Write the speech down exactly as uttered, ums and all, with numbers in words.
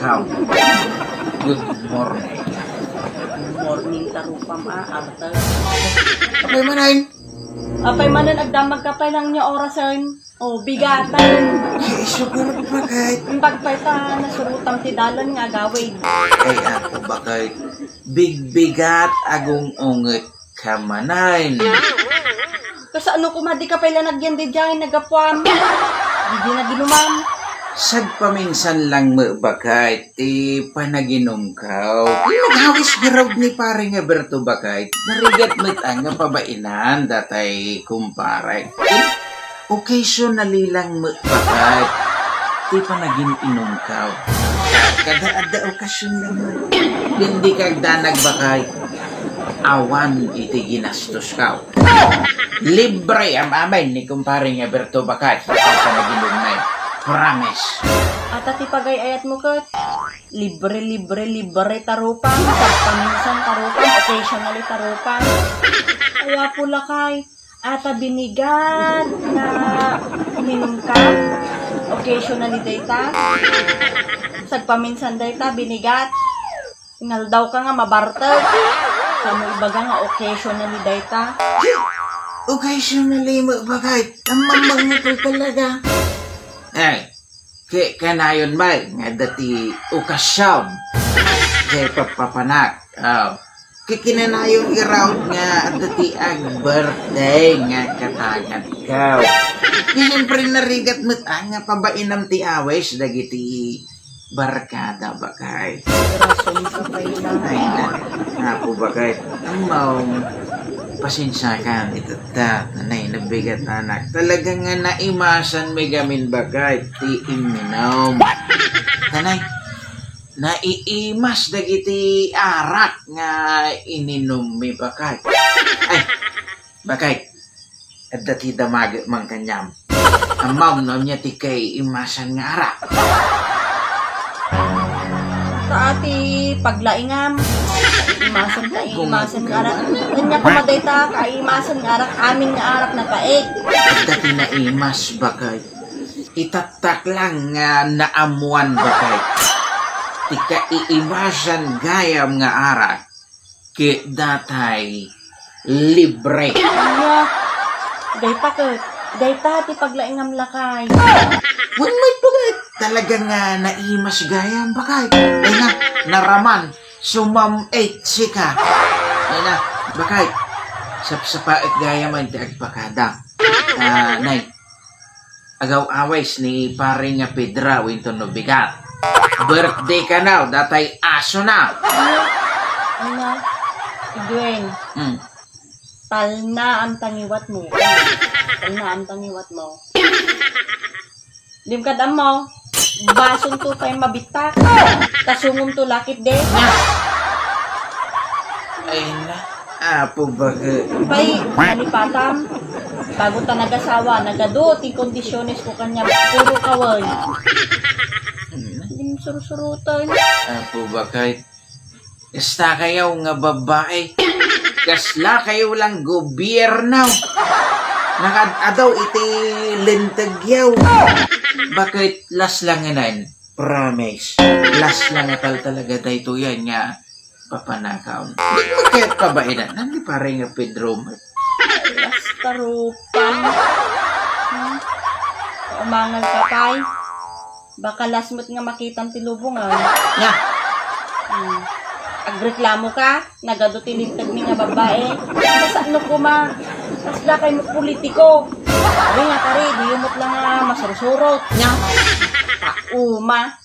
Good morning. Good morning, tarupam, ah, Arthur. Apay manen? Apay manen, agdamag ka pay lang nia orasen. Oh, bigatan. Ay, isu ka na, bakit? Imbag pay ta, nasurotam ti dalan nga agawid. Ay, ako, bakit? Bigbigat, agung-unget. Kamanan. Kasano koma di ka pay la nagyan diay nagapuam? Di di naginumam. Sagpaminsan lang met bakay ti panaginumkaw. Ay, nagawis garud ni pare nga Berto bakay. Narigat met nga pabainan datay kumpare. Occasionally lang met bakay ti panagin-inumkaw. Kada adda okasyon lang met. Dindi ka agdanag bakay. Awan iti ginastoskaw. Libre am-amin ni kumpare nga Berto bakay. Sa panaginummi. Promise. Ata ti pagay-ayatmo ket. Libre, libre, libre, tarupang. Sagpaminsan, tarupang. Occasionally, tarupang. Ay, apo lakay. Ata binigat nga uminumka. Occasionally dayta. Sagpaminsan dayta, binigat. Inaldaw ka nga mabarteg. Kamo ibaga nga occasionally dayta. Occasionally mo bagay. Ang mamang mo talaga. Eh, Ke-, kanayon met nga adda ti okasyon. Kay papapanak. Ah, kikinanayon iraw nga adda ti ag-birthday nga katagad ka. Siyempre, narigat met nga pabainam ti awis dagiti barkada, bakay. Rason ka pay lang. Ay, na, apo, bakay. Ammo, pasensiakan, itatta. Nanay, nabigat, anak. Talaga nga naimasanmi gamin, bakay, ti imminum. Nanay, naiimas dagiti arak nga ininummi, bakay. Ay, bakay. Adda ti damag man kaniam. Ammom no ania ti kaimasan nga arak. Ita ti paglaingam. Imasan, kaimasan nga arak. Ania koma dayta, kaimasan nga arak, amin nga arak, napait. Adda ti naimas, bakay. Itattak lang nga naammuan, bakay. Ti kaiimasan gayam nga arak. Ket datay libre. Ania, dayta ket, dayta ti paglaingam, lakay. Wen met, bakay. Talaga nga naimas gayam, bakay. Ay na, naraman, sumam-et sika. Ay na, bakay. Sapsapaek gayam ti agpakada. Ah, nay, agaw-awis ni pare nga Pedro, inton no bigat. Birthday ka na, datay aso na. Ano? Gwen. Hmm. Talna am tangiwat mo. Talna am tangiwat mo. Dim kad ammo. Bason to pay mabittak. Kasungom to lakit de. Ay na. Apo, bakit? Pay, nalipatam. Bago ta nagasawa, nagadu ti kondisyones ko kanya, puro kaway. Dim sursurutan. Apo, bakit? Kasta kayo nga babae. Kasla kayo lang gobyerno. Nakad-adaw iti linteg yaw. Bakit las lang inan? Promise. Las lang atal talaga daytoy nga papanakaon. Di mo kaya pabainan. Nang ni pare nga Pedro mo? Basta rupang. Hmm? Umangal ka pay. Baka las met nga makitam ti lubongan. Nga. Hmm. Agreklamo ka? Nagadu ti linteg mi nga babae. Kasano koma? Kasla kay mo politiko. Ari nga pare, di umot lang nga masursurot. Nga. Tauma.